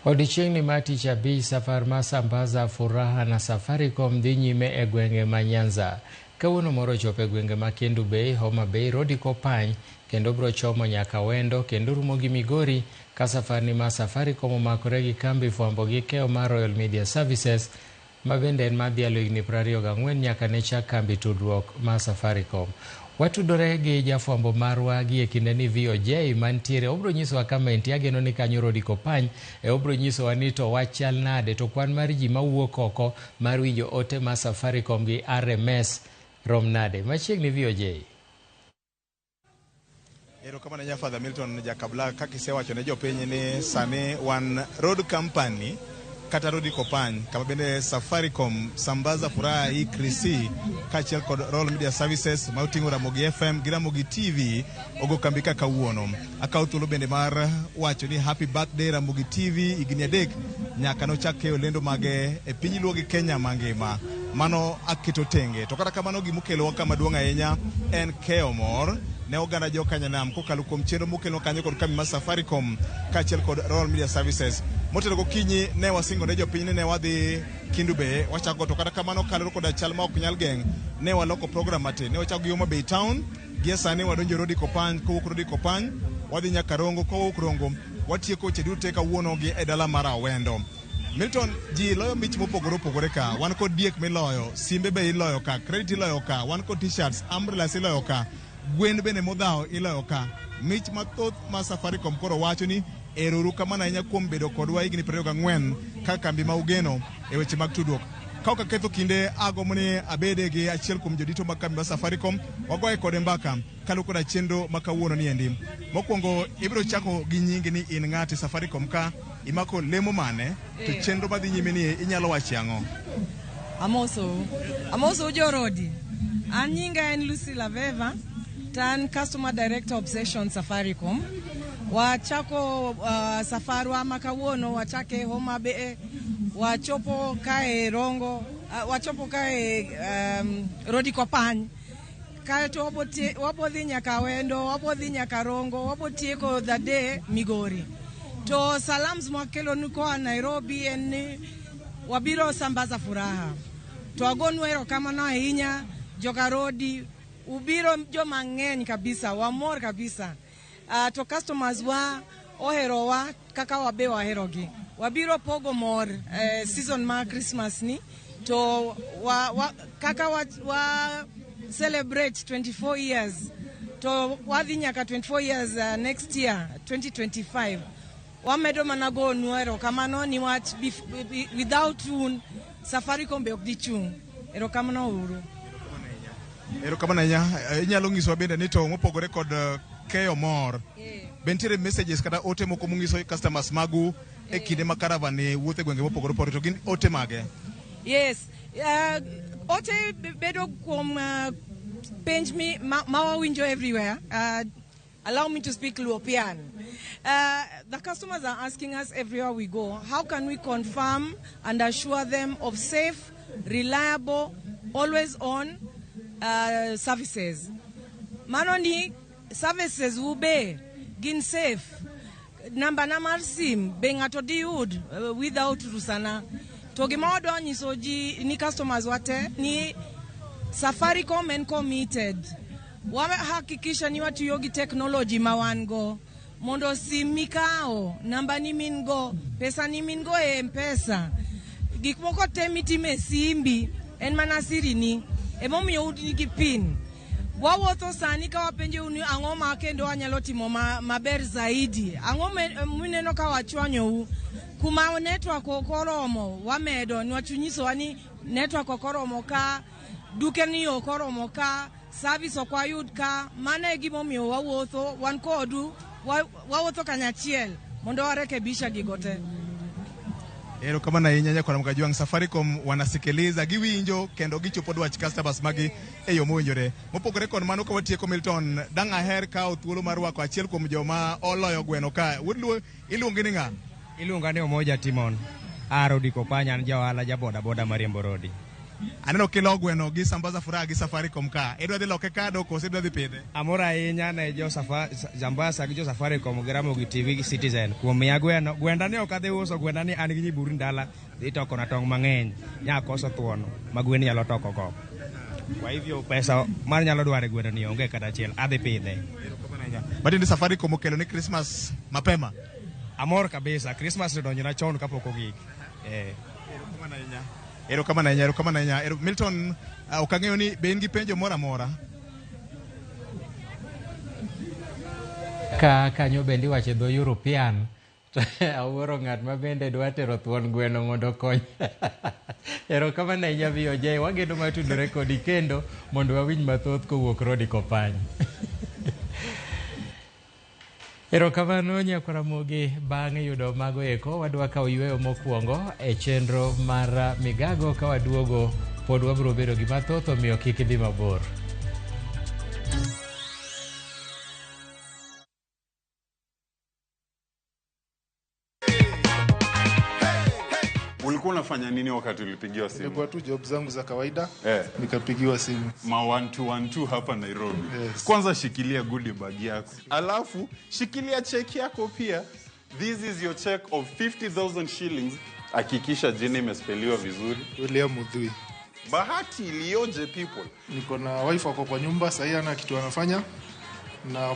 Odiechieng'ni mar tich abich safar mar Sambaza Furaha na Safaricom dhi nyime e gwenge ma Nyanza. Kawuono moro ochopo e gwenge ma Kendu Bay, Homa Bay, Rodi Kopany kendo biro chomo nyaka Wendo kendo rumo gi Migori ka safarni mar Safaricom omakore gi kambi fwambo gi keyo mar Royal Media Services ma bende en mar dhialo higni 24 nyaka ne chak kambi tudruok mar Safaricom. Watudore gi jafwambo marwa gi e kinde ni VOJ mantiere obiro nyisowa kama entie ageno ni kanyo Rodi Kopany e obiro nyisowa ni to wach chal nade to kwan mar ji mawuok oko mar winjo ote mar Safaricom gi RMS rom nade. Machiegni VOJ. Erokamano ahinya Father Milton Jakabla kaka isewacho ne jopiny ni sani wan road company kata Rodi Kopany kama bende Safaricom Sambaza Furaha hii Krisi kaachiel kod Royal Media Services ma oting'o Ramogi FM gi Ramogi TV ogo kambi ka kawuono. Akawo thuolo bende mar wacho ni happy birthday Ramogi TV higni 3 nyaka nochak keyo lendo mage e piny Luo gi Kenya mangima. Mano aketo tenge. To kata kamano gimokelowa kama duong' ahinya en keyo mor ne oganda jo Kanyanam kokalo kuom chenro mokelnwa kanyo kod kambi mar Safaricom kaachiel kod Royal Media Services. Motelo gokinyi ne wasingo ne jopiny ni ne wadhi Kendu Bay wachako to kata kamano kaluwore koda chal ma ok nyal geng' ne waloko program matin. Ne wachako gi Homa Bay Town gie sani wadonjo Rodi Kopany, kowuok Rodi Kopany wadhi nyaka Rongo, kowuok Rongo watieko weche duto te kawuono gi e dala mar Awendo. Milton, ji loyo mich mopogore opogore ka. Wan kod diek miloyo, simbe be iloyo ka, credit iloyo ka, wan kod t-shirts, umbrellas iloyo ka, gwen bende modhawo iloyo ka. Mich mathoth ma Safaricom koro wacho ni erouru kamano ahinya kuom bedo kodwa higni 24 kaka kambi ma ugeno e weche mag tudruok. Ka ok aketho kinde, agombo ni abede gi achiel kuom jodito mag kambi mar Safaricom, wagoye kode mbaka kaluwore koda chenro ma kawuono ni endi. Mokwongo ibiro chako gi nyingi ni in ng'ati Safaricom ka imako lemo mane to chenro madhi nyime ni inyalo wacho ang'o? Amoso. Amoso jorodi. An nyinga en Lucy Laveva, to an Customer Director Obsession Safaricom. Wachako safarwa ma kawuono wachake Homa Bay, wachopo kae Rongo, wachopo kae Rodi Kopany. Kaeto wabo dhi nyaka Wendo, wabo dhi nyaka Rongo, wabo tieko the day Migori. To salams mwakelonu koa Nairobi en ni wabiro sambaza furaha. To agonu erokamano ahinya joka Rodi, ubiro joma ng'eny kabisa, wamor kabisa. To customers wa oherowa kaka wabe waherogi. Wabiro pogo mor season mar Christmas ni to wa, kaka wa celebrate 24 years to wadhi nyaka 24 years next year 2025. Wamedo mana gonu erokamano niwach without un Safaricom be ok dichung'. Erokamano uru. Erokamano ahinya. Inyalo nyisowa bende ni to mopogore kod keyo mor, be nitiere messages kata ote moko mung'iso customers magu e kinde ma caravan ni wuotho e gwenge mopogore opogore to gin ote mage? Yes. Ote bedo kuom penj mi ma wawinjo everywhere. Allow me to speak Luopian. The customers are asking us everywhere we go, how can we confirm and assure them of safe, reliable, always on services? Mano ni services ube gin safe. Namba na mar sim be ng'ato diyud without rusana. To gima wadwa nyiso ji ni customers wate ni Safaricom en committed. Wahakikisha ni watiyo gi technology ma wan go mondo sim mikawo, namba ni min go, pesa ni min go e M-Pesa, gik moko te mitimo e simbi en mana siri ni. Emomiyo un gi pin. Wawuotho sani ka wapenjou ni ang'o ma kendo wanyalo timo maber zaidi. Ang'o mineno ka wachwanyou? Kuma network ok oromo wamedo niwach unyisowa ni network ok oromo ka, duke ni ok oromo ka, service ok wayud ka. Mano e gimomiyo wawuotho wan kodu, wawuotho kanyachiel mondo warekebisha gigo te. Erokamano ahinya nyakwar Mkajwang'. Safaricom wanasikiliza, giwinjo kendo gichopo dwach customers magi e yo mowinjore. Mopogore kod mano, ka watieko Milton, dang' aher kawo thuolo mar rwako achiel kuom joma oloyo gweno ka. Wuod Luo, iluongi ni ng'a? Iluonga ni Omoja Timon. A Rodi Kopany, an ja ohala ja boda boda mariembo Rodi. Aneno kilo gweno gi Sambaza Furaha gi Safaricom ka. Idwa dhi loke kado koso idwa dhi pidhe? Amor ahinya ne jo Zambasa gi jo Safaricom gi Ramogi TV gi Citizen kuom miya gweno. Gwenda ni ok adhi uso, gwenda ni an gi nyiburi ndala dhi tokona tong' mang'eny. Nyakoso thuon ma gwen nyalo toko go. Kwa hivyo pesa mar nyalo dwaro e gweno ni onge kata achiel, adhi pidhe. Matiende Safaricom okelo ni Christmas mapema. Amor kabisa, Christmas odonjona chon kapok ogik. Erokamano ahinya, erokamano ahinya. Milton, ok ang'eyo ni be in gi penjo moro amora? Ka kanyo bende iwacho e dho European. Awuoro ng'at ma bende dwa tero thuon gweno mondo okony. Erokamano ahinya VOJ, wageno mar tudore kodi kendo mondo wawinj mathoth kowuok Rodi Kopany. Erokamano nyakwar Ramogi, bang' yudo mago eko wadwa kawo yweyo mokwongo e chenro mar migago. Ka waduogo pod wabiro bedo gi mathoth, omiyo kik idhi mabor. Ulikuwa unafanya nini wakati ulipigiwa simu? Nilikuwa tu job zangu za kawaida, nikapigiwa simu. Ma 1212 hapa Nairobi. Yes. Kwanza shikilia goodie bag yako. Alafu shikilia check yako pia. This is your check of 50,000 shillings. Hakikisha jina imespeliwa vizuri. William Mudhui. Bahati iliyoje people. Niko na wife wako kwa nyumba, sahii ana kitu anafanya na